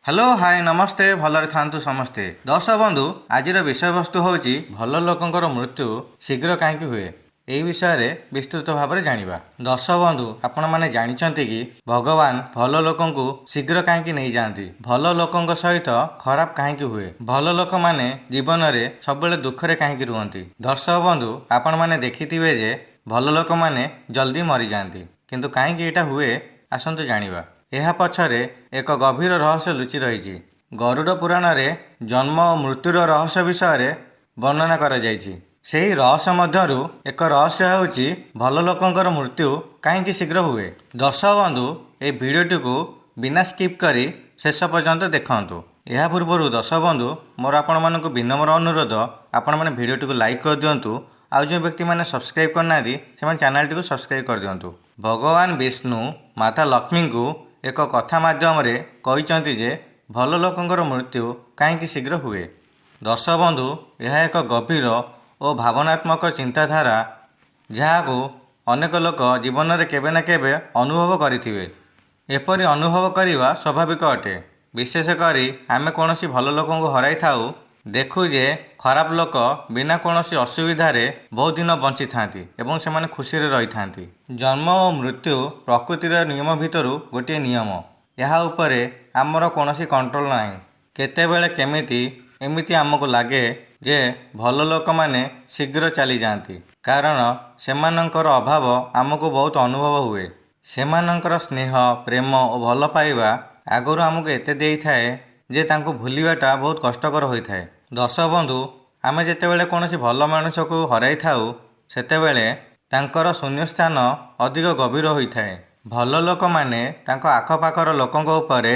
Hello, ହାଏ, ନମସ୍ତେ। ଭଲରେ ଥାଆନ୍ତୁ ସମସ୍ତେ। ଦର୍ଶକ ବନ୍ଧୁ, ଆଜିର ବିଷୟବସ୍ତୁ ହେଉଛି ଭଲ ଲୋକଙ୍କର ମୃତ୍ୟୁ ଶୀଘ୍ର କାହିଁକି ହୁଏ। ଏହି ବିଷୟରେ ବିସ୍ତୃତ ଭାବରେ ଜାଣିବା। ଦର୍ଶକ ବନ୍ଧୁ, ଆପଣମାନେ ଜାଣିଛନ୍ତି କି ଭଗବାନ ଭଲ ଲୋକଙ୍କୁ ଶୀଘ୍ର କାହିଁକି ନେଇଯାଆନ୍ତି? ଭଲ ଲୋକଙ୍କ ସହିତ ଖରାପ କାହିଁକି ହୁଏ? ଭଲ ଲୋକମାନେ ଜୀବନରେ ସବୁବେଳେ ଦୁଃଖରେ କାହିଁକି ରୁହନ୍ତି? ଦର୍ଶକ ବନ୍ଧୁ, ଆପଣମାନେ ଦେଖିଥିବେ ଯେ ଭଲ ଲୋକମାନେ ଜଲ୍ଦି ମରିଯାଆନ୍ତି, କିନ୍ତୁ କାହିଁକି ଏଇଟା ହୁଏ, ଆସନ୍ତୁ ଜାଣିବା। ଏହା ପଛରେ ଏକ ଗଭୀର ରହସ୍ୟ ଲୁଚି ରହିଛି। ଗରୁଡ଼ ପୁରାଣରେ ଜନ୍ମ ଓ ମୃତ୍ୟୁର ରହସ୍ୟ ବିଷୟରେ ବର୍ଣ୍ଣନା କରାଯାଇଛି। ସେହି ରହସ୍ୟ ମଧ୍ୟରୁ ଏକ ରହସ୍ୟ ହେଉଛି ଭଲ ଲୋକଙ୍କର ମୃତ୍ୟୁ କାହିଁକି ଶୀଘ୍ର ହୁଏ। ଦର୍ଶକ ବନ୍ଧୁ, ଏହି ଭିଡ଼ିଓଟିକୁ ବିନା ସ୍କିପ୍ କରି ଶେଷ ପର୍ଯ୍ୟନ୍ତ ଦେଖନ୍ତୁ। ଏହା ପୂର୍ବରୁ ଦର୍ଶକ ବନ୍ଧୁ, ମୋର ଆପଣମାନଙ୍କୁ ବିନମ୍ର ଅନୁରୋଧ, ଆପଣମାନେ ଭିଡ଼ିଓଟିକୁ ଲାଇକ୍ କରିଦିଅନ୍ତୁ। ଆଉ ଯେଉଁ ବ୍ୟକ୍ତିମାନେ ସବସ୍କ୍ରାଇବ୍ କରିନାହାନ୍ତି, ସେମାନେ ଚ୍ୟାନେଲଟିକୁ ସବସ୍କ୍ରାଇବ୍ କରିଦିଅନ୍ତୁ। ଭଗବାନ ବିଷ୍ଣୁ ମାତା ଲକ୍ଷ୍ମୀଙ୍କୁ ଏକ କଥା ମାଧ୍ୟମରେ କହିଛନ୍ତି ଯେ ଭଲ ଲୋକଙ୍କର ମୃତ୍ୟୁ କାହିଁକି ଶୀଘ୍ର ହୁଏ। ଦର୍ଶକ ବନ୍ଧୁ, ଏହା ଏକ ଗଭୀର ଓ ଭାବନାତ୍ମକ ଚିନ୍ତାଧାରା, ଯାହାକୁ ଅନେକ ଲୋକ ଜୀବନରେ କେବେ ନା କେବେ ଅନୁଭବ କରିଥିବେ। ଏପରି ଅନୁଭବ କରିବା ସ୍ୱାଭାବିକ ଅଟେ। ବିଶେଷ କରି ଆମେ କୌଣସି ଭଲ ଲୋକଙ୍କୁ ହରାଇଥାଉ, ଦେଖୁ ଯେ ଖରାପ ଲୋକ ବିନା କୌଣସି ଅସୁବିଧାରେ ବହୁତ ଦିନ ବଞ୍ଚିଥାନ୍ତି ଏବଂ ସେମାନେ ଖୁସିରେ ରହିଥାନ୍ତି। ଜନ୍ମ ଓ ମୃତ୍ୟୁ ପ୍ରକୃତିର ନିୟମ ଭିତରୁ ଗୋଟିଏ ନିୟମ। ଏହା ଉପରେ ଆମର କୌଣସି କଣ୍ଟ୍ରୋଲ ନାହିଁ। କେତେବେଳେ କେମିତି ଏମିତି ଆମକୁ ଲାଗେ ଯେ ଭଲ ଲୋକମାନେ ଶୀଘ୍ର ଚାଲିଯାଆନ୍ତି, କାରଣ ସେମାନଙ୍କର ଅଭାବ ଆମକୁ ବହୁତ ଅନୁଭବ ହୁଏ। ସେମାନଙ୍କର ସ୍ନେହ, ପ୍ରେମ ଓ ଭଲ ପାଇବା ଆଗରୁ ଆମକୁ ଏତେ ଦେଇଥାଏ ଯେ ତାଙ୍କୁ ଭୁଲିବାଟା ବହୁତ କଷ୍ଟକର ହୋଇଥାଏ। ଦର୍ଶକ ବନ୍ଧୁ, ଆମେ ଯେତେବେଳେ କୌଣସି ଭଲ ମଣିଷକୁ ହରାଇଥାଉ, ସେତେବେଳେ ତାଙ୍କର ଶୂନ୍ୟସ୍ଥାନ ଅଧିକ ଗଭୀର ହୋଇଥାଏ। ଭଲ ଲୋକମାନେ ତାଙ୍କ ଆଖପାଖର ଲୋକଙ୍କ ଉପରେ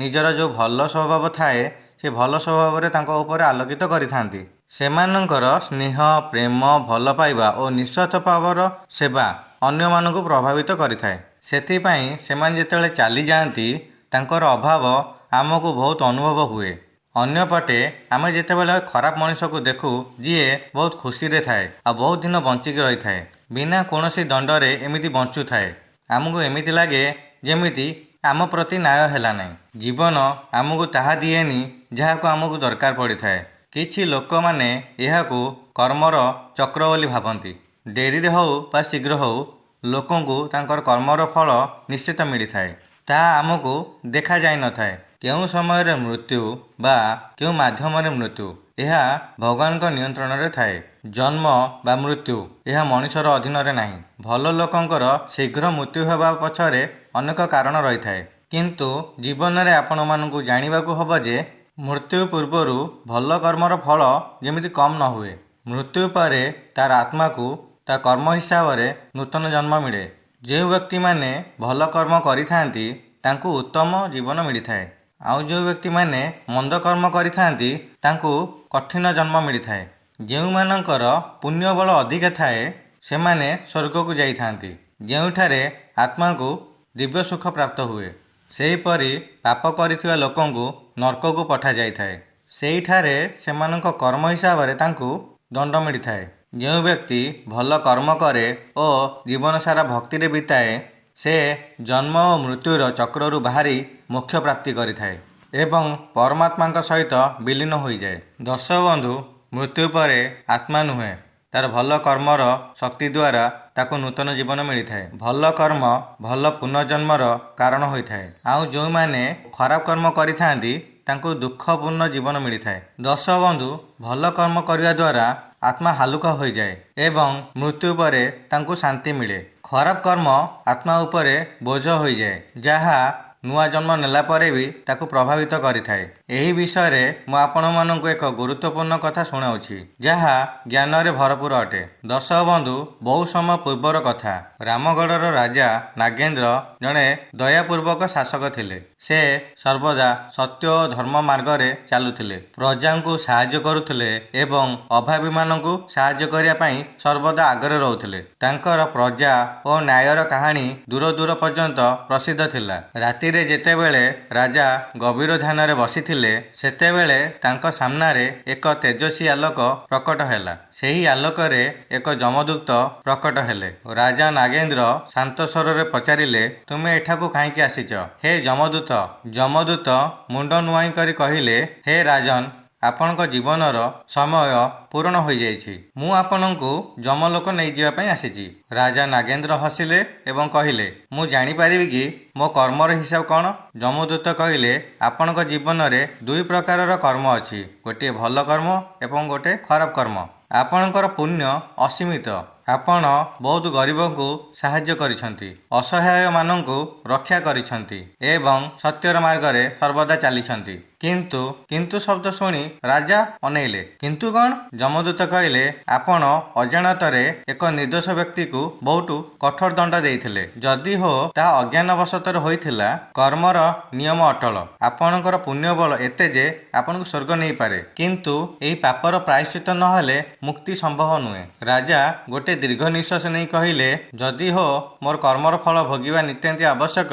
ନିଜର ଯେଉଁ ଭଲ ସ୍ୱଭାବ ଥାଏ, ସେ ଭଲ ସ୍ୱଭାବରେ ତାଙ୍କ ଉପରେ ଆଲୋକିତ କରିଥାନ୍ତି। ସେମାନଙ୍କର ସ୍ନେହ, ପ୍ରେମ, ଭଲ ପାଇବା ଓ ନିଃସ୍ୱାର୍ଥ ଭାବର ସେବା ଅନ୍ୟମାନଙ୍କୁ ପ୍ରଭାବିତ କରିଥାଏ। ସେଥିପାଇଁ ସେମାନେ ଯେତେବେଳେ ଚାଲିଯାଆନ୍ତି, ତାଙ୍କର ଅଭାବ ଆମକୁ ବହୁତ ଅନୁଭବ ହୁଏ। ଅନ୍ୟପଟେ ଆମେ ଯେତେବେଳେ ଖରାପ ମଣିଷକୁ ଦେଖୁ, ଯିଏ ବହୁତ ଖୁସିରେ ଥାଏ ଆଉ ବହୁତ ଦିନ ବଞ୍ଚିକି ରହିଥାଏ, ବିନା କୌଣସି ଦଣ୍ଡରେ ଏମିତି ବଞ୍ଚୁଥାଏ, ଆମକୁ ଏମିତି ଲାଗେ ଯେମିତି ଆମ ପ୍ରତି ନ୍ୟାୟ ହେଲା ନାହିଁ। ଜୀବନ ଆମକୁ ତାହା ଦିଏନି ଯାହାକୁ ଆମକୁ ଦରକାର ପଡ଼ିଥାଏ। କିଛି ଲୋକମାନେ ଏହାକୁ କର୍ମର ଚକ୍ର ବୋଲି ଭାବନ୍ତି। ଡେରିରେ ହେଉ ବା ଶୀଘ୍ର ହେଉ, ଲୋକଙ୍କୁ ତାଙ୍କର କର୍ମର ଫଳ ନିଶ୍ଚିତ ମିଳିଥାଏ। ତାହା ଆମକୁ ଦେଖାଯାଇନଥାଏ। କେଉଁ ସମୟରେ ମୃତ୍ୟୁ ବା କେଉଁ ମାଧ୍ୟମରେ ମୃତ୍ୟୁ, ଏହା ଭଗବାନଙ୍କ ନିୟନ୍ତ୍ରଣରେ ଥାଏ। ଜନ୍ମ ବା ମୃତ୍ୟୁ ଏହା ମଣିଷର ଅଧୀନରେ ନାହିଁ। ଭଲ ଲୋକଙ୍କର ଶୀଘ୍ର ମୃତ୍ୟୁ ହେବା ପଛରେ ଅନେକ କାରଣ ରହିଥାଏ, କିନ୍ତୁ ଜୀବନରେ ଆପଣମାନଙ୍କୁ ଜାଣିବାକୁ ହେବ ଯେ ମୃତ୍ୟୁ ପୂର୍ବରୁ ଭଲ କର୍ମର ଫଳ ଯେମିତି କମ୍ ନ ହୁଏ। ମୃତ୍ୟୁ ପରେ ତାର ଆତ୍ମାକୁ ତା କର୍ମ ହିସାବରେ ନୂତନ ଜନ୍ମ ମିଳେ। ଯେଉଁ ବ୍ୟକ୍ତିମାନେ ଭଲ କର୍ମ କରିଥାନ୍ତି, ତାଙ୍କୁ ଉତ୍ତମ ଜୀବନ ମିଳିଥାଏ, ଆଉ ଯେଉଁ ବ୍ୟକ୍ତିମାନେ ମନ୍ଦ କର୍ମ କରିଥାନ୍ତି, ତାଙ୍କୁ କଠିନ ଜନ୍ମ ମିଳିଥାଏ। ଯେଉଁମାନଙ୍କର ପୁଣ୍ୟ ବଳ ଅଧିକା ଥାଏ, ସେମାନେ ସ୍ୱର୍ଗକୁ ଯାଇଥାନ୍ତି, ଯେଉଁଠାରେ ଆତ୍ମାକୁ ଦିବ୍ୟ ସୁଖ ପ୍ରାପ୍ତ ହୁଏ। ସେହିପରି ପାପ କରିଥିବା ଲୋକଙ୍କୁ ନର୍କକୁ ପଠାଯାଇଥାଏ। ସେଇଠାରେ ସେମାନଙ୍କ କର୍ମ ହିସାବରେ ତାଙ୍କୁ ଦଣ୍ଡ ମିଳିଥାଏ। ଯେଉଁ ବ୍ୟକ୍ତି ଭଲ କର୍ମ କରେ ଓ ଜୀବନ ସାରା ଭକ୍ତିରେ ବିତାଏ, ସେ ଜନ୍ମ ଓ ମୃତ୍ୟୁର ଚକ୍ରରୁ ବାହାରି ମୋକ୍ଷ ପ୍ରାପ୍ତି କରିଥାଏ ଏବଂ ପରମାତ୍ମାଙ୍କ ସହିତ ବିଲୀନ ହୋଇଯାଏ। ଦର୍ଶକ ବନ୍ଧୁ, ମୃତ୍ୟୁ ପରେ ଆତ୍ମା ନୁହେଁ, ତାର ଭଲ କର୍ମର ଶକ୍ତି ଦ୍ୱାରା ତାକୁ ନୂତନ ଜୀବନ ମିଳିଥାଏ। ଭଲ କର୍ମ ଭଲ ପୁନର୍ଜନ୍ମର କାରଣ ହୋଇଥାଏ, ଆଉ ଯେଉଁମାନେ ଖରାପ କର୍ମ କରିଥାନ୍ତି, ତାଙ୍କୁ ଦୁଃଖପୂର୍ଣ୍ଣ ଜୀବନ ମିଳିଥାଏ। ଦର୍ଶକ ବନ୍ଧୁ, ଭଲ କର୍ମ କରିବା ଦ୍ୱାରା ଆତ୍ମା ହାଲୁକା ହୋଇଯାଏ ଏବଂ ମୃତ୍ୟୁ ପରେ ତାଙ୍କୁ ଶାନ୍ତି ମିଳେ। ଖରାପ କର୍ମ ଆତ୍ମା ଉପରେ ବୋଝ ହୋଇଯାଏ, ଯାହା ନୂଆ ଜନ୍ମ ନେଲା ପରେ ବି ତାକୁ ପ୍ରଭାବିତ କରିଥାଏ। ଏହି ବିଷୟରେ ମୁଁ ଆପଣମାନଙ୍କୁ ଏକ ଗୁରୁତ୍ୱପୂର୍ଣ୍ଣ କଥା ଶୁଣାଉଛି, ଯାହା ଜ୍ଞାନରେ ଭରପୁର ଅଟେ। ଦର୍ଶକ ବନ୍ଧୁ, ବହୁ ସମୟ ପୂର୍ବର କଥା। ରାମଗଡ଼ର ରାଜା ନାଗେନ୍ଦ୍ର ଜଣେ ଦୟାପୂର୍ବକ ଶାସକ ଥିଲେ। ସେ ସର୍ବଦା ସତ୍ୟ ଓ ଧର୍ମ ମାର୍ଗରେ ଚାଲୁଥିଲେ, ପ୍ରଜାଙ୍କୁ ସାହାଯ୍ୟ କରୁଥିଲେ ଏବଂ ଅଭାବୀମାନଙ୍କୁ ସାହାଯ୍ୟ କରିବା ପାଇଁ ସର୍ବଦା ଆଗରେ ରହୁଥିଲେ। ତାଙ୍କର ପ୍ରଜା ଓ ନ୍ୟାୟର କାହାଣୀ ଦୂର ଦୂର ପର୍ଯ୍ୟନ୍ତ ପ୍ରସିଦ୍ଧ ଥିଲା। ରାତିରେ ରାତିରେ ଯେତେବେଳେ ରାଜା ଗଭୀର ଧ୍ୟାନରେ ବସିଥିଲେ, ସେତେବେଳେ ତାଙ୍କ ସାମ୍ନାରେ ଏକ ତେଜସ୍ୱୀ ଆଲୋକ ପ୍ରକଟ ହେଲା। ସେହି ଆଲୋକରେ ଏକ ଯମଦୂତ ପ୍ରକଟ ହେଲେ। ରାଜା ନାଗେନ୍ଦ୍ର ଶାନ୍ତ ସ୍ୱରରେ ପଚାରିଲେ, ତୁମେ ଏଠାକୁ କାହିଁକି ଆସିଛ, ହେ ଯମଦୂତ? ଯମଦୂତ ମୁଣ୍ଡ ନୁଆଇଁ କରି କହିଲେ, ହେ ରାଜନ, ଆପଣଙ୍କ ଜୀବନର ସମୟ ପୂରଣ ହୋଇଯାଇଛି। ମୁଁ ଆପଣଙ୍କୁ ଯମଲୋକ ନେଇଯିବା ପାଇଁ ଆସିଛି। ରାଜା ନାଗେନ୍ଦ୍ର ହସିଲେ ଏବଂ କହିଲେ, ମୁଁ ଜାଣିପାରିବି କି ମୋ କର୍ମର ହିସାବ କ'ଣ? ଯମଦୂତ କହିଲେ, ଆପଣଙ୍କ ଜୀବନରେ ଦୁଇ ପ୍ରକାରର କର୍ମ ଅଛି, ଗୋଟିଏ ଭଲ କର୍ମ ଏବଂ ଗୋଟେ ଖରାପ କର୍ମ। ଆପଣଙ୍କର ପୁଣ୍ୟ ଅସୀମିତ। ଆପଣ ବହୁତ ଗରିବଙ୍କୁ ସାହାଯ୍ୟ କରିଛନ୍ତି, ଅସହାୟମାନଙ୍କୁ ରକ୍ଷା କରିଛନ୍ତି ଏବଂ ସତ୍ୟର ମାର୍ଗରେ ସର୍ବଦା ଚାଲିଛନ୍ତି। କିନ୍ତୁ, କିନ୍ତୁ ଶବ୍ଦ ଶୁଣି ରାଜା ଅନେଇଲେ। କିନ୍ତୁ କ'ଣ? ଯମଦୂତ କହିଲେ, ଆପଣ ଅଜାଣତରେ ଏକ ନିର୍ଦ୍ଦୋଷ ବ୍ୟକ୍ତିକୁ ବହୁତ କଠୋର ଦଣ୍ଡ ଦେଇଥିଲେ। ଯଦି ହୋ ତାହା ଅଜ୍ଞାନବଶତଃ ହୋଇଥିଲା, କର୍ମର ନିୟମ ଅଟଳ। ଆପଣଙ୍କର ପୁଣ୍ୟବଳ ଏତେ ଯେ ଆପଣଙ୍କୁ ସ୍ୱର୍ଗ ନେଇପାରେ। କିନ୍ତୁ ଏହି ପାପର ପ୍ରାୟଶ୍ଚିତ୍ତ ନହେଲେ ମୁକ୍ତି ସମ୍ଭବ ନୁହେଁ। ରାଜା ଗୋଟେ ଦୀର୍ଘ ନିଶ୍ୱାସ ନେଇ କହିଲେ, ଯଦି ହୋ ମୋର କର୍ମର ଫଳ ଭୋଗିବା ନିତ୍ୟାନ୍ତ ଆବଶ୍ୟକ,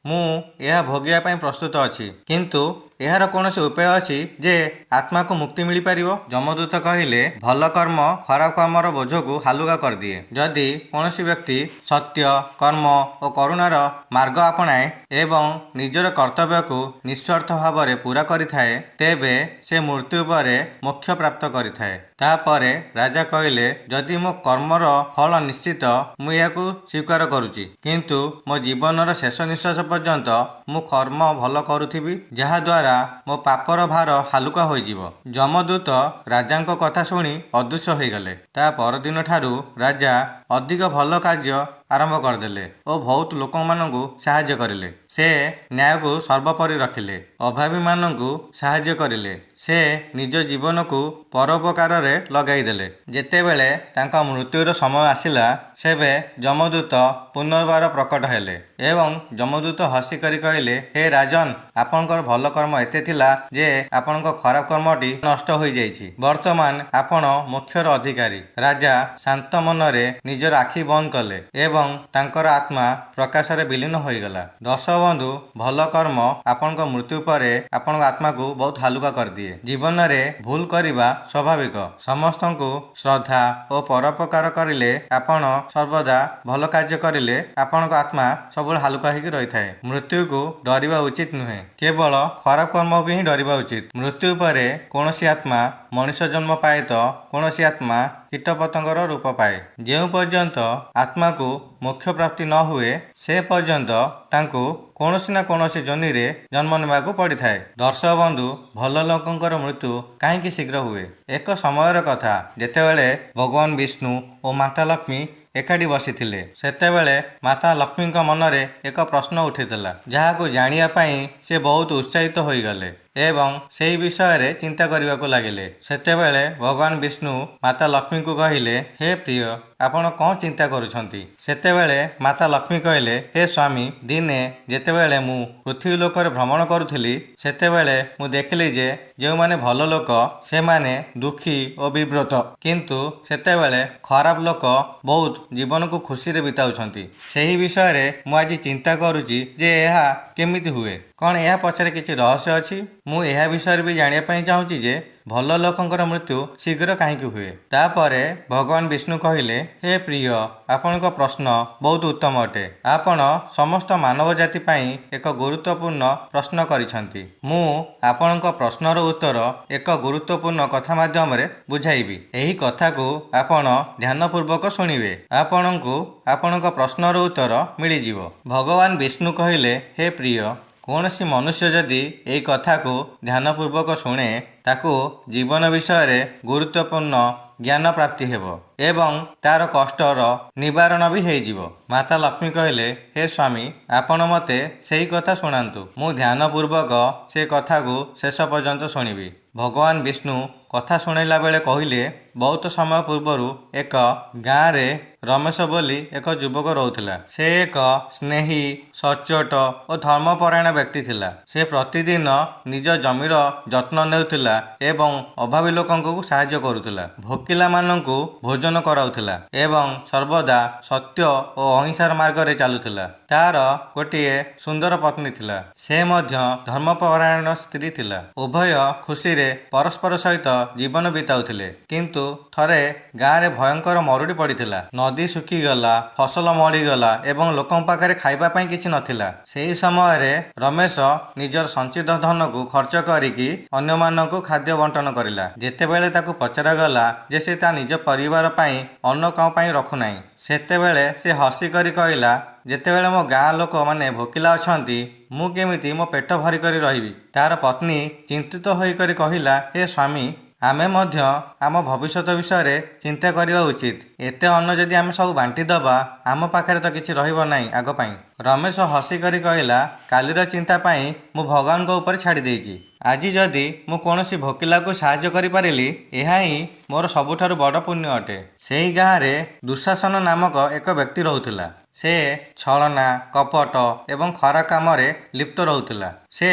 ମୁଁ ଏହା ଭୋଗିବା ପାଇଁ ପ୍ରସ୍ତୁତ ଅଛି। କିନ୍ତୁ ଏହାର କୌଣସି ଉପାୟ ଅଛି ଯେ ଆତ୍ମାକୁ ମୁକ୍ତି ମିଳିପାରିବ? ଯମଦୂତ କହିଲେ, ଭଲ କର୍ମ ଖରାପ କର୍ମର ବୋଝକୁ ହାଲୁକା କରିଦିଏ। ଯଦି କୌଣସି ବ୍ୟକ୍ତି ସତ୍ୟ, କର୍ମ ଓ କରୁଣାର ମାର୍ଗ ଆପଣାଏ ଏବଂ ନିଜର କର୍ତ୍ତବ୍ୟକୁ ନିଃସ୍ୱାର୍ଥ ଭାବରେ ପୂରା କରିଥାଏ, ତେବେ ସେ ମୃତ୍ୟୁ ପରେ ମୋକ୍ଷ ପ୍ରାପ୍ତ କରିଥାଏ। ତାପରେ ରାଜା କହିଲେ, ଯଦି ମୋ କର୍ମର ଫଳ ନିଶ୍ଚିତ, ମୁଁ ଏହାକୁ ସ୍ୱୀକାର କରୁଛି। କିନ୍ତୁ ମୋ ଜୀବନର ଶେଷ ନିଶ୍ୱାସ ପର୍ଯ୍ୟନ୍ତ ମୁଁ କର୍ମ ଭଲ କରୁଥିବି, ଯାହାଦ୍ୱାରା ମୋ ପାପର ଭାର ହାଲୁକା ହୋଇଯିବ। ଯମଦୂତ ରାଜାଙ୍କ କଥା ଶୁଣି ଅଦୃଶ୍ୟ ହୋଇଗଲେ। ତା ପରଦିନ ଠାରୁ ରାଜା ଅଧିକ ଭଲ କାର୍ଯ୍ୟ ଆରମ୍ଭ କରିଦେଲେ ଓ ବହୁତ ଲୋକମାନଙ୍କୁ ସାହାଯ୍ୟ କରିଲେ। ସେ ନ୍ୟାୟକୁ ସର୍ବୋପରି ରଖିଲେ, ଅଭାବୀମାନଙ୍କୁ ସାହାଯ୍ୟ କରିଲେ। ସେ ନିଜ ଜୀବନକୁ ପରୋପକାରରେ ଲଗାଇଦେଲେ। ଯେତେବେଳେ ତାଙ୍କ ମୃତ୍ୟୁର ସମୟ ଆସିଲା, ସେବେ ଯମଦୂତ ପୁନର୍ବାର ପ୍ରକଟ ହେଲେ ଏବଂ ଯମଦୂତ ହସି କରି କହିଲେ, ହେ ରାଜନ, ଆପଣଙ୍କର ଭଲ କର୍ମ ଏତେ ଥିଲା ଯେ ଆପଣଙ୍କ ଖରାପ କର୍ମଟି ନଷ୍ଟ ହୋଇଯାଇଛି। ବର୍ତ୍ତମାନ ଆପଣ ମୋକ୍ଷର ଅଧିକାରୀ। ରାଜା ଶାନ୍ତ ମନରେ ନିଜର ଆଖି ବନ୍ଦ କଲେ ଏବଂ ତାଙ୍କର ଆତ୍ମା ପ୍ରକାଶରେ ବିଲୀନ ହୋଇଗଲା। ଦର୍ଶକ ବନ୍ଧୁ, ଭଲ କର୍ମ ଆପଣଙ୍କ ମୃତ୍ୟୁ ପରେ ଆପଣଙ୍କ ଆତ୍ମାକୁ ବହୁତ ହାଲୁକା କରିଦିଏ। ଜୀବନରେ ଭୁଲ କରିବା ସ୍ୱାଭାବିକ। ସମସ୍ତଙ୍କୁ ଶ୍ରଦ୍ଧା ଓ ପରୋପକାର କରିଲେ, ଆପଣ ସର୍ବଦା ଭଲ କାର୍ଯ୍ୟ କରିଲେ ଆପଣଙ୍କ ଆତ୍ମା ସବୁବେଳେ ହାଲୁକା ହେଇକି ରହିଥାଏ। ମୃତ୍ୟୁକୁ ଡରିବା ଉଚିତ ନୁହେଁ, କେବଳ ଖରାପ କର୍ମକୁ ହିଁ ଡରିବା ଉଚିତ। ମୃତ୍ୟୁ ପରେ କୌଣସି ଆତ୍ମା ମଣିଷ ଜନ୍ମ ପାଏ ତ କୌଣସି ଆତ୍ମା କୀଟପତଙ୍ଗର ରୂପ ପାଏ। ଯେଉଁ ପର୍ଯ୍ୟନ୍ତ ଆତ୍ମାକୁ ମୋକ୍ଷ ପ୍ରାପ୍ତି ନ ହୁଏ, ସେ ପର୍ଯ୍ୟନ୍ତ ତାଙ୍କୁ କୌଣସି ନା କୌଣସି ଯୋନିରେ ଜନ୍ମ ନେବାକୁ ପଡ଼ିଥାଏ। ଦର୍ଶକ ବନ୍ଧୁ, ଭଲ ଲୋକଙ୍କର ମୃତ୍ୟୁ କାହିଁକି ଶୀଘ୍ର ହୁଏ? ଏକ ସମୟର କଥା, ଯେତେବେଳେ ଭଗବାନ ବିଷ୍ଣୁ ଓ ମାତା ଲକ୍ଷ୍ମୀ ଏକାଠି ବସିଥିଲେ, ସେତେବେଳେ ମାତା ଲକ୍ଷ୍ମୀଙ୍କ ମନରେ ଏକ ପ୍ରଶ୍ନ ଉଠିଥିଲା, ଯାହାକୁ ଜାଣିବା ପାଇଁ ସେ ବହୁତ ଉତ୍ସାହିତ ହୋଇଗଲେ ଏବଂ ସେହି ବିଷୟରେ ଚିନ୍ତା କରିବାକୁ ଲାଗିଲେ। ସେତେବେଳେ ଭଗବାନ ବିଷ୍ଣୁ ମାତା ଲକ୍ଷ୍ମୀଙ୍କୁ କହିଲେ, ହେ ପ୍ରିୟ, ଆପଣ କ'ଣ ଚିନ୍ତା କରୁଛନ୍ତି? ସେତେବେଳେ ମାତା ଲକ୍ଷ୍ମୀ କହିଲେ, ହେ ସ୍ୱାମୀ, ଦିନେ ଯେତେବେଳେ ମୁଁ ପୃଥିବୀ ଲୋକରେ ଭ୍ରମଣ କରୁଥିଲି, ସେତେବେଳେ ମୁଁ ଦେଖିଲି ଯେ ଯେଉଁମାନେ ଭଲ ଲୋକ ସେମାନେ ଦୁଃଖୀ ଓ ବିବ୍ରତ, କିନ୍ତୁ ସେତେବେଳେ ଖରାପ ଲୋକ ବହୁତ ଜୀବନକୁ ଖୁସିରେ ବିତାଉଛନ୍ତି। ସେହି ବିଷୟରେ ମୁଁ ଆଜି ଚିନ୍ତା କରୁଛି ଯେ ଏହା କେମିତି ହୁଏ? କ'ଣ ଏହା ପଛରେ କିଛି ରହସ୍ୟ ଅଛି? ମୁଁ ଏହା ବିଷୟରେ ବି ଜାଣିବା ପାଇଁ ଚାହୁଁଛି ଯେ ଭଲ ଲୋକଙ୍କର ମୃତ୍ୟୁ ଶୀଘ୍ର କାହିଁକି ହୁଏ? ତାପରେ ଭଗବାନ ବିଷ୍ଣୁ କହିଲେ, ହେ ପ୍ରିୟ, ଆପଣଙ୍କ ପ୍ରଶ୍ନ ବହୁତ ଉତ୍ତମ ଅଟେ। ଆପଣ ସମସ୍ତ ମାନବ ଜାତି ପାଇଁ ଏକ ଗୁରୁତ୍ୱପୂର୍ଣ୍ଣ ପ୍ରଶ୍ନ କରିଛନ୍ତି। ମୁଁ ଆପଣଙ୍କ ପ୍ରଶ୍ନର ଉତ୍ତର ଏକ ଗୁରୁତ୍ୱପୂର୍ଣ୍ଣ କଥା ମାଧ୍ୟମରେ ବୁଝାଇବି। ଏହି କଥାକୁ ଆପଣ ଧ୍ୟାନପୂର୍ବକ ଶୁଣିବେ, ଆପଣଙ୍କୁ ଆପଣଙ୍କ ପ୍ରଶ୍ନର ଉତ୍ତର ମିଳିଯିବ। ଭଗବାନ ବିଷ୍ଣୁ କହିଲେ, ହେ ପ୍ରିୟ, କୌଣସି ମନୁଷ୍ୟ ଯଦି ଏହି କଥାକୁ ଧ୍ୟାନପୂର୍ବକ ଶୁଣେ, ତାକୁ ଜୀବନ ବିଷୟରେ ଗୁରୁତ୍ୱପୂର୍ଣ୍ଣ ଜ୍ଞାନ ପ୍ରାପ୍ତି ହେବ ଏବଂ ତାର କଷ୍ଟର ନିବାରଣ ବି ହେଇଯିବ। ମାତା ଲକ୍ଷ୍ମୀ କହିଲେ, ହେ ସ୍ୱାମୀ, ଆପଣ ମୋତେ ସେହି କଥା ଶୁଣାନ୍ତୁ। ମୁଁ ଧ୍ୟାନପୂର୍ବକ ସେ କଥାକୁ ଶେଷ ପର୍ଯ୍ୟନ୍ତ ଶୁଣିବି। ଭଗବାନ ବିଷ୍ଣୁ କଥା ଶୁଣାଇଲା ବେଳେ କହିଲେ, ବହୁତ ସମୟ ପୂର୍ବରୁ ଏକ ଗାଁରେ ରମେଶ ବୋଲି ଏକ ଯୁବକ ରହୁଥିଲା। ସେ ଏକ ସ୍ନେହୀ, ସଚ୍ଚୋଟ ଓ ଧର୍ମପରାୟଣ ବ୍ୟକ୍ତି ଥିଲା। ସେ ପ୍ରତିଦିନ ନିଜ ଜମିର ଯତ୍ନ ନେଉଥିଲା ଏବଂ ଅଭାବୀ ଲୋକଙ୍କୁ ସାହାଯ୍ୟ କରୁଥିଲା। ଭୋକିଲାମାନଙ୍କୁ ଭୋଜନ କରାଉଥିଲା ଏବଂ ସର୍ବଦା ସତ୍ୟ ଓ ଅହିଂସାର ମାର୍ଗରେ ଚାଲୁଥିଲା। ତାର ଗୋଟିଏ ସୁନ୍ଦର ପତ୍ନୀ ଥିଲା। ସେ ମଧ୍ୟ ଧର୍ମପରାୟଣ ସ୍ତ୍ରୀ ଥିଲା। ଉଭୟ ଖୁସିରେ ପରସ୍ପର ସହିତ ଜୀବନ ବିତାଉଥିଲେ। କିନ୍ତୁ ଥରେ ଗାଁରେ ଭୟଙ୍କର ମରୁଡ଼ି ପଡ଼ିଥିଲା। ନଦୀ ଶୁଖିଗଲା, ଫସଲ ମରିଗଲା ଏବଂ ଲୋକଙ୍କ ପାଖରେ ଖାଇବା ପାଇଁ କିଛି ନଥିଲା। ସେହି ସମୟରେ ରମେଶ ନିଜର ସଞ୍ଚିତ ଧନକୁ ଖର୍ଚ୍ଚ କରିକି ଅନ୍ୟମାନଙ୍କୁ ଖାଦ୍ୟ ବଣ୍ଟନ କରିଲା। ଯେତେବେଳେ ତାକୁ ପଚରାଗଲା ଯେ ସେ ତା ନିଜ ପରିବାର ପାଇଁ ଅନ୍ନ କଣ ପାଇଁ ରଖୁନାହିଁ, ସେତେବେଳେ ସେ ହସିକରି କହିଲା, ଯେତେବେଳେ ମୋ ଗାଁ ଲୋକମାନେ ଭୋକିଲା ଅଛନ୍ତି, ମୁଁ କେମିତି ମୋ ପେଟ ଭରି କରି ରହିବି? ତାର ପତ୍ନୀ ଚିନ୍ତିତ ହୋଇକରି କହିଲା, ହେ ସ୍ୱାମୀ, ଆମେ ମଧ୍ୟ ଆମ ଭବିଷ୍ୟତ ବିଷୟରେ ଚିନ୍ତା କରିବା ଉଚିତ। ଏତେ ଅନ୍ନ ଯଦି ଆମେ ସବୁ ବାଣ୍ଟି ଦେବା, ଆମ ପାଖରେ ତ କିଛି ରହିବ ନାହିଁ ଆଗ ପାଇଁ। ରମେଶ ହସିକରି କହିଲା, କାଲିର ଚିନ୍ତା ପାଇଁ ମୁଁ ଭଗବାନଙ୍କ ଉପରେ ଛାଡ଼ି ଦେଇଛି। ଆଜି ଯଦି ମୁଁ କୌଣସି ଭୋକିଲାକୁ ସାହାଯ୍ୟ କରିପାରିଲି, ଏହା ହିଁ ମୋର ସବୁଠାରୁ ବଡ଼ ପୁଣ୍ୟ ଅଟେ। ସେହି ଗାଁରେ ଦୁଃଶାସନ ନାମକ ଏକ ବ୍ୟକ୍ତି ରହୁଥିଲା। ସେ ଛଳନା, କପଟ ଏବଂ ଖରାପ କାମରେ ଲିପ୍ତ ରହୁଥିଲା। ସେ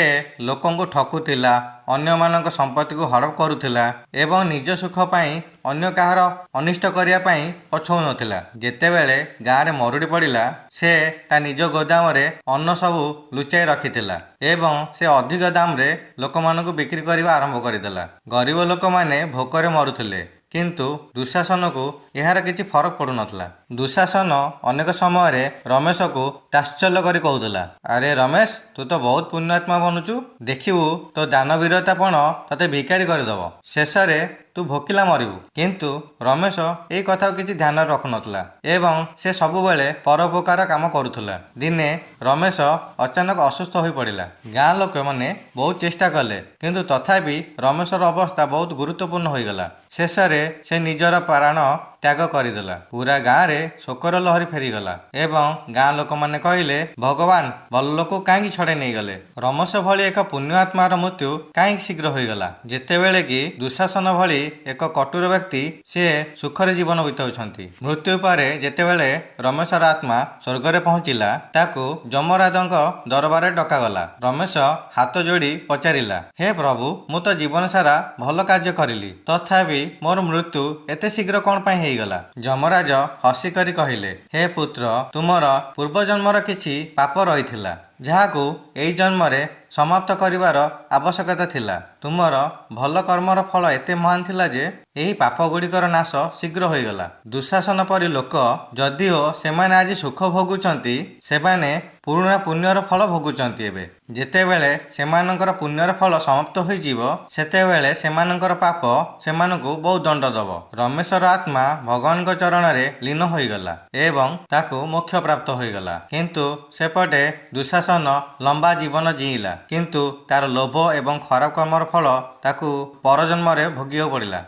ଲୋକଙ୍କୁ ଠକୁଥିଲା, ଅନ୍ୟମାନଙ୍କ ସମ୍ପତ୍ତିକୁ ହଡ଼ପ କରୁଥିଲା ଏବଂ ନିଜ ସୁଖ ପାଇଁ ଅନ୍ୟ କାହାର ଅନିଷ୍ଟ କରିବା ପାଇଁ ପଛଉନଥିଲା। ଯେତେବେଳେ ଗାଁରେ ମରୁଡ଼ି ପଡ଼ିଲା, ସେ ତା ନିଜ ଗୋଦାମରେ ଅନ୍ନ ସବୁ ଲୁଚାଇ ରଖିଥିଲା ଏବଂ ସେ ଅଧିକ ଦାମରେ ଲୋକମାନଙ୍କୁ ବିକ୍ରି କରିବା ଆରମ୍ଭ କରିଦେଲା। ଗରିବ ଲୋକମାନେ ଭୋକରେ ମରୁଥିଲେ, କିନ୍ତୁ ଦୁଃଶାସନକୁ ଏହାର କିଛି ଫରକ ପଡ଼ୁନଥିଲା। ଦୁଃଶାସନ ଅନେକ ସମୟରେ ରମେଶକୁ ତାତ୍ସଲ୍ୟ କରି କହୁଥିଲା, ଆରେ ରମେଶ, ତୁ ତ ବହୁତ ପୁଣ୍ୟାତ୍ମା ବନୁଛୁ। ଦେଖିବୁ, ତୋ ଦାନବୀରତାପଣ ତତେ ଭିକାରୀ କରିଦେବ। ଶେଷରେ ତୁ ଭୋକିଲା ମରିବୁ। କିନ୍ତୁ ରମେଶ ଏଇ କଥାକୁ କିଛି ଧ୍ୟାନରେ ରଖୁନଥିଲା ଏବଂ ସେ ସବୁବେଳେ ପରୋପକାର କାମ କରୁଥିଲା। ଦିନେ ରମେଶ ଅଚାନକ ଅସୁସ୍ଥ ହୋଇପଡ଼ିଲା। ଗାଁ ଲୋକମାନେ ବହୁତ ଚେଷ୍ଟା କଲେ, କିନ୍ତୁ ତଥାପି ରମେଶର ଅବସ୍ଥା ବହୁତ ଗୁରୁତ୍ୱପୂର୍ଣ୍ଣ ହୋଇଗଲା। ଶେଷରେ ସେ ନିଜର ପ୍ରାଣ ତ୍ୟାଗ କରିଦେଲା। ପୁରା ଗାଁରେ ଶୋକର ଲହରୀ ଫେରିଗଲା ଏବଂ ଗାଁ ଲୋକମାନେ କହିଲେ, ଭଗବାନ ଭଲ ଲୋକକୁ କାହିଁକି ଛଡ଼େଇ ନେଇଗଲେ? ରମେଶ ଭଳି ଏକ ପୁଣ୍ୟାତ୍ମାର ମୃତ୍ୟୁ କାହିଁକି ଶୀଘ୍ର ହୋଇଗଲା, ଯେତେବେଳେ କି ଦୁଃଶାସନ ଭଳି ଏକ କଠୋର ବ୍ୟକ୍ତି ସିଏ ସୁଖରେ ଜୀବନ ବିତାଉଛନ୍ତି? ମୃତ୍ୟୁ ପରେ ଯେତେବେଳେ ରମେଶର ଆତ୍ମା ସ୍ୱର୍ଗରେ ପହଞ୍ଚିଲା, ତାକୁ ଯମରାଜଙ୍କ ଦରବାରରେ ଡକାଗଲା। ରମେଶ ହାତ ଯୋଡ଼ି ପଚାରିଲା, ହେ ପ୍ରଭୁ, ମୁଁ ତ ଜୀବନ ସାରା ଭଲ କାର୍ଯ୍ୟ କରିଲି, ତଥାପି ମୋର ମୃତ୍ୟୁ ଏତେ ଶୀଘ୍ର କଣ ପାଇଁ ହେଇଗଲା? ଯମରାଜ ହସିକରି କହିଲେ, ହେ ପୁତ୍ର, ତୁମର ପୂର୍ବଜନ୍ମର କିଛି ପାପ ରହିଥିଲା, ଯାହାକୁ ଏଇ ଜନ୍ମରେ ସମାପ୍ତ କରିବାର ଆବଶ୍ୟକତା ଥିଲା। ତୁମର ଭଲ କର୍ମର ଫଳ ଏତେ ମହାନ ଥିଲା ଯେ ଏହି ପାପ ଗୁଡ଼ିକର ନାଶ ଶୀଘ୍ର ହୋଇଗଲା। ଦୁଃଶାସନ ପରି ଲୋକ, ଯଦିଓ ସେମାନେ ଆଜି ସୁଖ ଭୋଗୁଛନ୍ତି, ସେମାନେ ପୁରୁଣା ପୁଣ୍ୟର ଫଳ ଭୋଗୁଛନ୍ତି ଏବେ। ଯେତେବେଳେ ସେମାନଙ୍କର ପୁଣ୍ୟର ଫଳ ସମାପ୍ତ ହୋଇଯିବ, ସେତେବେଳେ ସେମାନଙ୍କର ପାପ ସେମାନଙ୍କୁ ବହୁତ ଦଣ୍ଡ ଦେବ। ରମେଶର ଆତ୍ମା ଭଗବାନଙ୍କ ଚରଣରେ ଲୀନ ହୋଇଗଲା ଏବଂ ତାକୁ ମୋକ୍ଷ ପ୍ରାପ୍ତ ହୋଇଗଲା। କିନ୍ତୁ ସେପଟେ ଦୁଃଶାସନ ଲମ୍ବା ଜୀବନ ଜିଇଁଲା, କିନ୍ତୁ ତାର ଲୋଭ ଏବଂ ଖରାପ କର୍ମର ଫଳ ତାକୁ ପରଜନ୍ମରେ ଭୋଗିବାକୁ ପଡ଼ିଲା।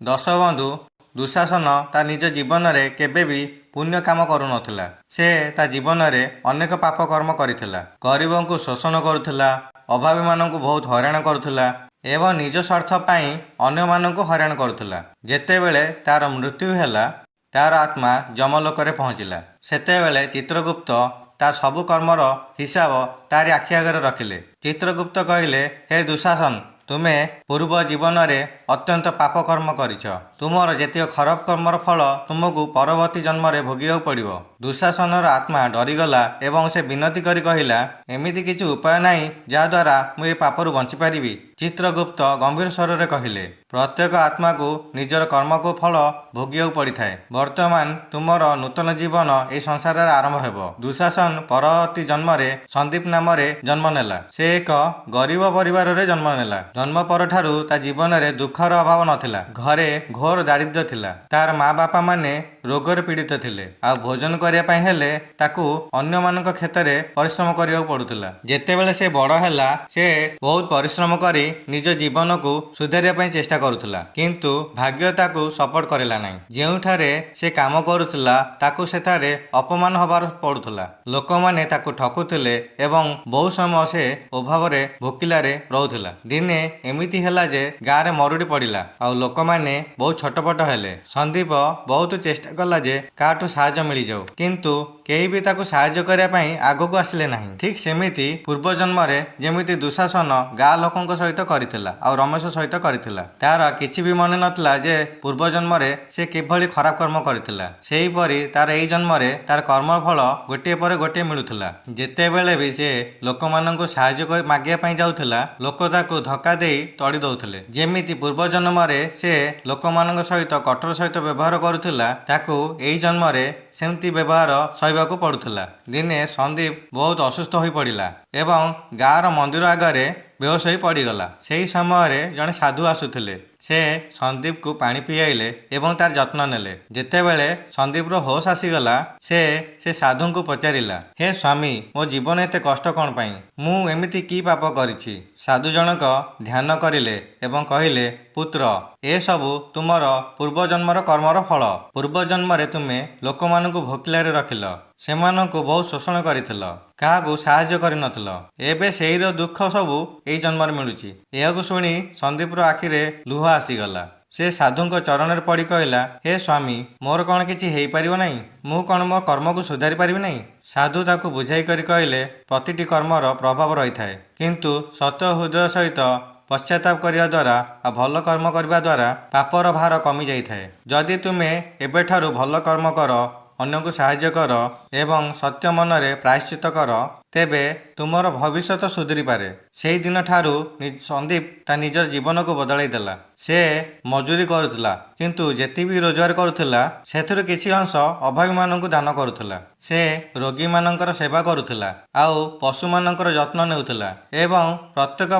ଦର୍ଶକ ବନ୍ଧୁ, ଦୁଃଶାସନ ତା ନିଜ ଜୀବନରେ କେବେ ବି ପୁଣ୍ୟ କାମ କରୁନଥିଲା। ସେ ତା ଜୀବନରେ ଅନେକ ପାପ କର୍ମ କରିଥିଲା। ଗରିବଙ୍କୁ ଶୋଷଣ କରୁଥିଲା, ଅଭାବୀମାନଙ୍କୁ ବହୁତ ହଇରାଣ କରୁଥିଲା ଏବଂ ନିଜ ସ୍ୱାର୍ଥ ପାଇଁ ଅନ୍ୟମାନଙ୍କୁ ହଇରାଣ କରୁଥିଲା। ଯେତେବେଳେ ତାର ମୃତ୍ୟୁ ହେଲା, ତାର ଆତ୍ମା ଯମଲୋକରେ ପହଞ୍ଚିଲା। ସେତେବେଳେ ଚିତ୍ରଗୁପ୍ତ ତା ସବୁ କର୍ମର ହିସାବ ତାରି ଆଖି ଆଗରେ ରଖିଲେ। ଚିତ୍ରଗୁପ୍ତ କହିଲେ, ହେ ଦୁଃଶାସନ, ତୁମେ ପୂର୍ବ ଜୀବନରେ ଅତ୍ୟନ୍ତ ପାପ କର୍ମ କରିଛ। ତୁମର ଯେତିକ ଖରାପ କର୍ମର ଫଳ ତୁମକୁ ପରବର୍ତ୍ତୀ ଜନ୍ମରେ ଭୋଗିବାକୁ ପଡ଼ିବ। ଦୁଃଶାସନର ଆତ୍ମା ଡରିଗଲା ଏବଂ ସେ ବିନତି କରି କହିଲା, ଏମିତି କିଛି ଉପାୟ ନାହିଁ ଯାହାଦ୍ୱାରା ମୁଁ ଏ ପାପରୁ ବଞ୍ଚିପାରିବି? ଚିତ୍ରଗୁପ୍ତ ଗମ୍ଭୀର ସ୍ୱରରେ କହିଲେ, ପ୍ରତ୍ୟେକ ଆତ୍ମାକୁ ନିଜର କର୍ମକୁ ଫଳ ଭୋଗିବାକୁ ପଡ଼ିଥାଏ। ବର୍ତ୍ତମାନ ତୁମର ନୂତନ ଜୀବନ ଏହି ସଂସାରରେ ଆରମ୍ଭ ହେବ। ଦୁଃଶାସନ ପରବର୍ତ୍ତୀ ଜନ୍ମରେ ସନ୍ଦୀପ ନାମରେ ଜନ୍ମ ନେଲା। ସେ ଏକ ଗରିବ ପରିବାରରେ ଜନ୍ମ ନେଲା। ଜନ୍ମ ପରଠାରୁ ତା ଜୀବନରେ ଦୁଃଖର ଅଭାବ ନଥିଲା। ଘରେ ଘୋର ଦାରିଦ୍ର୍ୟ ଥିଲା। ତାର ମା ବାପା ମାନେ ରୋଗରେ ପୀଡ଼ିତ ଥିଲେ, ଆଉ ଭୋଜନ କରିବା ପାଇଁ ହେଲେ ତାକୁ ଅନ୍ୟମାନଙ୍କ କ୍ଷେତରେ ପରିଶ୍ରମ କରିବାକୁ ପଡୁଥିଲା। ଯେତେବେଳେ ସେ ବଡ଼ ହେଲା, ସେ ବହୁତ ପରିଶ୍ରମ କରି ନିଜ ଜୀବନକୁ ସୁଧାରିବା ପାଇଁ ଚେଷ୍ଟା କରୁଥିଲା, କିନ୍ତୁ ଭାଗ୍ୟ ତାକୁ ସପୋର୍ଟ କରିଲା ନାହିଁ। ଯେଉଁଠାରେ ସେ କାମ କରୁଥିଲା ତାକୁ ସେଠାରେ ଅପମାନ ହବାର ପଡୁଥିଲା। ଲୋକମାନେ ତାକୁ ଠକୁଥିଲେ ଏବଂ ବହୁ ସମୟ ସେ ଅଭାବରେ ଭୋକିଲାରେ ରହୁଥିଲା। ଦିନେ ଏମିତି ହେଲା ଯେ ଗାଁରେ ମରୁଡ଼ି ପଡ଼ିଲା ଆଉ ଲୋକମାନେ ବହୁତ ଛଟପଟ ହେଲେ। ସନ୍ଦୀପ ବହୁତ ଚେଷ୍ଟା କଲା ଯେ କାହାଠୁ ସାହାଯ୍ୟ ମିଳିଯାଉ, କିନ୍ତୁ କେହି ବି ତାକୁ ସାହାଯ୍ୟ କରିବା ପାଇଁ ଆଗକୁ ଆସିଲେ ନାହିଁ। ଠିକ୍ ସେମିତି ପୂର୍ବ ଜନ୍ମରେ ଯେମିତି ଦୁଃଶାସନ ଗାଁ ଲୋକଙ୍କ ସହିତ କରିଥିଲା ଆଉ ରମେଶ ସହିତ କରିଥିଲା। ତାର କିଛି ବି ମନେ ନଥିଲା ଯେ ପୂର୍ବ ଜନ୍ମରେ ସେ କିଭଳି ଖରାପ କର୍ମ କରିଥିଲା। ସେହିପରି ତାର ଏଇ ଜନ୍ମରେ ତାର କର୍ମଫଳ ଗୋଟିଏ ପରେ ଗୋଟିଏ ମିଳୁଥିଲା। ଯେତେବେଳେ ବି ସେ ଲୋକମାନଙ୍କୁ ସାହାଯ୍ୟ ମାଗିବା ପାଇଁ ଯାଉଥିଲା, ଲୋକ ତାକୁ ଧକ୍କା ଦେଇ ତଡ଼ି ଦଉଥିଲେ। ଯେମିତି ପୂର୍ବ ଜନ୍ମରେ ସେ ଲୋକମାନଙ୍କ ସହିତ କଠୋର ସହିତ ବ୍ୟବହାର କରୁଥିଲା, ତାକୁ ଏଇ ଜନ୍ମରେ ସେମିତି ବ୍ୟବହାର ସହିବାକୁ ପଡୁଥିଲା। ଦିନେ ସନ୍ଦୀପ ବହୁତ ଅସୁସ୍ଥ ହୋଇପଡ଼ିଲା ଏବଂ ଗାଁର ମନ୍ଦିର ଆଗରେ ବେହୋସ ହୋଇ ପଡ଼ିଗଲା। ସେହି ସମୟରେ ଜଣେ ସାଧୁ ଆସୁଥିଲେ। ସେ ସନ୍ଦୀପକୁ ପାଣି ପିଆଇଲେ ଏବଂ ତାର ଯତ୍ନ ନେଲେ। ଯେତେବେଳେ ସନ୍ଦୀପର ହୋଶ ଆସିଗଲା, ସେ ସେ ସାଧୁଙ୍କୁ ପଚାରିଲା, ହେ ସ୍ୱାମୀ, ମୋ ଜୀବନ ଏତେ କଷ୍ଟ କ'ଣ ପାଇଁ? ମୁଁ ଏମିତି କି ପାପ କରିଛି? ସାଧୁ ଜଣକ ଧ୍ୟାନ କରିଲେ ଏବଂ କହିଲେ, ପୁତ୍ର, ଏସବୁ ତୁମର ପୂର୍ବ ଜନ୍ମର କର୍ମର ଫଳ। ପୂର୍ବ ଜନ୍ମରେ ତୁମେ ଲୋକମାନଙ୍କୁ ଭୋକିଲାରେ ରଖିଲ, ସେମାନଙ୍କୁ ବହୁତ ଶୋଷଣ କରିଥିଲ, କାହାକୁ ସାହାଯ୍ୟ କରିନଥିଲ। ଏବେ ସେଇର ଦୁଃଖ ସବୁ ଏଇ ଜନ୍ମରେ ମିଳୁଛି। ଏହାକୁ ଶୁଣି ସନ୍ଦୀପର ଆଖିରେ ଲୁହ ଆସିଗଲା। ସେ ସାଧୁଙ୍କ ଚରଣରେ ପଡ଼ି କହିଲା, ହେ ସ୍ୱାମୀ, ମୋର କ'ଣ କିଛି ହେଇପାରିବ ନାହିଁ? ମୁଁ କ'ଣ ମୋ କର୍ମକୁ ସୁଧାରି ପାରିବି ନାହିଁ? ସାଧୁ ତାକୁ ବୁଝାଇ କରି କହିଲେ, ପ୍ରତିଟି କର୍ମର ପ୍ରଭାବ ରହିଥାଏ, କିନ୍ତୁ ସତ ହୃଦୟ ସହିତ ପଶ୍ଚାତାପ କରିବା ଦ୍ୱାରା ଆଉ ଭଲ କର୍ମ କରିବା ଦ୍ୱାରା ପାପର ଭାର କମି ଯାଇଥାଏ। ଯଦି ତୁମେ ଏବେଠାରୁ ଭଲ କର୍ମ କର, ଅନ୍ୟକୁ ସାହାଯ୍ୟ କର ଏବଂ ସତ୍ୟ ମନରେ ପ୍ରାୟଶ୍ଚିତ କର, ତେବେ ତୁମର ଭବିଷ୍ୟତ ସୁଧୁରିପାରେ। ସେଇ ଦିନଠାରୁ ସନ୍ଦୀପ ତା ନିଜର ଜୀବନକୁ ବଦଳାଇ ଦେଲା। ସେ ମଜୁରୀ କରୁଥିଲା, କିନ୍ତୁ ଯେତିକି ବି ରୋଜଗାର କରୁଥିଲା ସେଥିରୁ କିଛି ଅଂଶ ଅଭାବୀମାନଙ୍କୁ ଦାନ କରୁଥିଲା। ସେ ରୋଗୀମାନଙ୍କର ସେବା କରୁଥିଲା ଆଉ ପଶୁମାନଙ୍କର ଯତ୍ନ ନେଉଥିଲା ଏବଂ ପ୍ରତ୍ୟେକ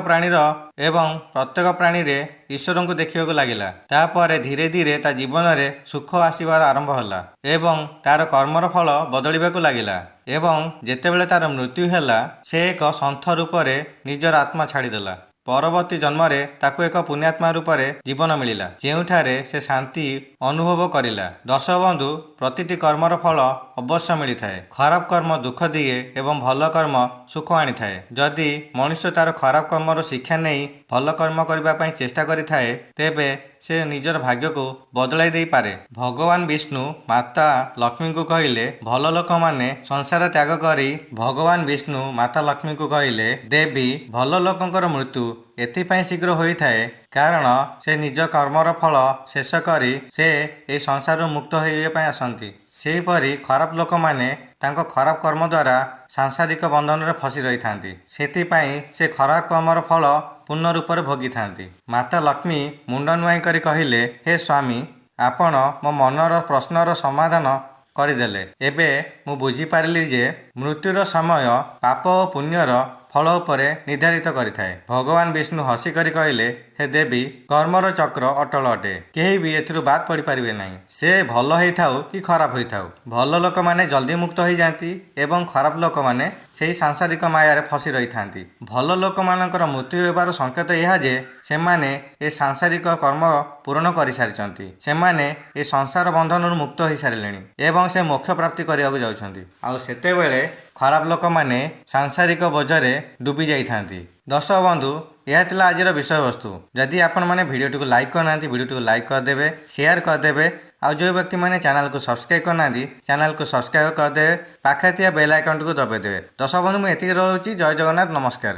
ପ୍ରାଣୀରେ ଈଶ୍ୱରଙ୍କୁ ଦେଖିବାକୁ ଲାଗିଲା। ତାପରେ ଧୀରେ ଧୀରେ ତା ଜୀବନରେ ସୁଖ ଆସିବାର ଆରମ୍ଭ ହେଲା ଏବଂ ତାର କର୍ମର ଫଳ ବଦଳିବାକୁ ଲାଗିଲା। ଏବଂ ଯେତେବେଳେ ତାର ମୃତ୍ୟୁ ହେଲା, ସେ ଏକ ସନ୍ଥ ରୂପରେ ନିଜର ଆତ୍ମା ଛାଡ଼ିଦେଲା। ପରବର୍ତ୍ତୀ ଜନ୍ମରେ ତାକୁ ଏକ ପୁଣ୍ୟାତ୍ମା ରୂପରେ ଜୀବନ ମିଳିଲା, ଯେଉଁଠାରେ ସେ ଶାନ୍ତି ଅନୁଭବ କରିଲା। ଦର୍ଶକ ବନ୍ଧୁ, ପ୍ରତିଟି କର୍ମର ଫଳ ଅବଶ୍ୟ ମିଳିଥାଏ। ଖରାପ କର୍ମ ଦୁଃଖ ଦିଏ ଏବଂ ଭଲ କର୍ମ ସୁଖ ଆଣିଥାଏ। ଯଦି ମଣିଷ ତାର ଖରାପ କର୍ମର ଶିକ୍ଷା ନେଇ ଭଲ କର୍ମ କରିବା ପାଇଁ ଚେଷ୍ଟା କରିଥାଏ, ତେବେ ସେ ନିଜର ଭାଗ୍ୟକୁ ବଦଳାଇ ଦେଇପାରେ। ଭଗବାନ ବିଷ୍ଣୁ ମାତା ଲକ୍ଷ୍ମୀଙ୍କୁ କହିଲେ, ଭଲ ଲୋକମାନେ ସଂସାର ତ୍ୟାଗ କରି ଭଗବାନ ବିଷ୍ଣୁ ମାତା ଲକ୍ଷ୍ମୀଙ୍କୁ କହିଲେ, ଦେବୀ, ଭଲ ଲୋକଙ୍କର ମୃତ୍ୟୁ ଏଥିପାଇଁ ଶୀଘ୍ର ହୋଇଥାଏ କାରଣ ସେ ନିଜ କର୍ମର ଫଳ ଶେଷ କରି ସେ ଏହି ସଂସାରରୁ ମୁକ୍ତ ହେବା ପାଇଁ ଆସନ୍ତି। ସେହିପରି ଖରାପ ଲୋକମାନେ ତାଙ୍କ ଖରାପ କର୍ମ ଦ୍ୱାରା ସାଂସାରିକ ବନ୍ଧନରେ ଫସି ରହିଥାନ୍ତି। ସେଥିପାଇଁ ସେ ଖରାପ କର୍ମର ଫଳ ପୂର୍ଣ୍ଣ ରୂପରେ ଭୋଗିଥାନ୍ତି। ମାତା ଲକ୍ଷ୍ମୀ ମୁଣ୍ଡ ନୁଆଇଁ କରି କହିଲେ, ହେ ସ୍ୱାମୀ, ଆପଣ ମୋ ମନର ପ୍ରଶ୍ନର ସମାଧାନ କରିଦେଲେ। ଏବେ ମୁଁ ବୁଝିପାରିଲି ଯେ ମୃତ୍ୟୁର ସମୟ ପାପ ଓ ପୁଣ୍ୟର ଫଳ ଉପରେ ନିର୍ଦ୍ଧାରିତ କରିଥାଏ। ଭଗବାନ ବିଷ୍ଣୁ ହସି କରି କହିଲେ, ହେ ଦେବୀ, କର୍ମର ଚକ୍ର ଅଟଳ ଅଟେ, କେହି ବି ଏଥିରୁ ବାଦ ପଡ଼ିପାରିବେ ନାହିଁ। ସେ ଭଲ ହେଇଥାଉ କି ଖରାପ ହୋଇଥାଉ। ଭଲ ଲୋକମାନେ ଜଲ୍ଦି ମୁକ୍ତ ହୋଇଯାଆନ୍ତି ଏବଂ ଖରାପ ଲୋକମାନେ ସେହି ସାଂସାରିକ ମାୟାରେ ଫସି ରହିଥାନ୍ତି। ଭଲ ଲୋକମାନଙ୍କର ମୃତ୍ୟୁ ହେବାର ସଂକେତ ଏହା ଯେ ସେମାନେ ଏ ସାଂସାରିକ କର୍ମ ପୂରଣ କରିସାରିଛନ୍ତି। ସେମାନେ ଏ ସଂସାର ବନ୍ଧନରୁ ମୁକ୍ତ ହୋଇସାରିଲେଣି ଏବଂ ସେ ମୋକ୍ଷ ପ୍ରାପ୍ତି କରିବାକୁ ଯାଉଛନ୍ତି। ଆଉ ସେତେବେଳେ ଖରାପ ଲୋକମାନେ ସାଂସାରିକ ବୋଝରେ ଡୁବି ଯାଇଥାନ୍ତି। ଦର୍ଶକ ବନ୍ଧୁ, ଏହା ଥିଲା ଆଜିର ବିଷୟବସ୍ତୁ। ଯଦି ଆପଣମାନେ ଭିଡ଼ିଓଟିକୁ ଲାଇକ୍ କରିନାହାନ୍ତି, ଭିଡ଼ିଓଟିକୁ ଲାଇକ୍ କରିଦେବେ, ସେୟାର କରିଦେବେ। ଆଉ ଯେଉଁ ବ୍ୟକ୍ତିମାନେ ଚ୍ୟାନେଲକୁ ସବସ୍କ୍ରାଇବ୍ କରିନାହାନ୍ତି, ଚ୍ୟାନେଲକୁ ସବସ୍କ୍ରାଇବ୍ କରିଦେବେ, ପାଖରେ ଥିବା ବେଲ୍ ଆଇକନ୍ଟିକୁ ଦବାଇ ଦେବେ। ଦର୍ଶକ ବନ୍ଧୁ, ମୁଁ ଏତିକି ରହୁଛି। ଜୟ ଜଗନ୍ନାଥ, ନମସ୍କାର।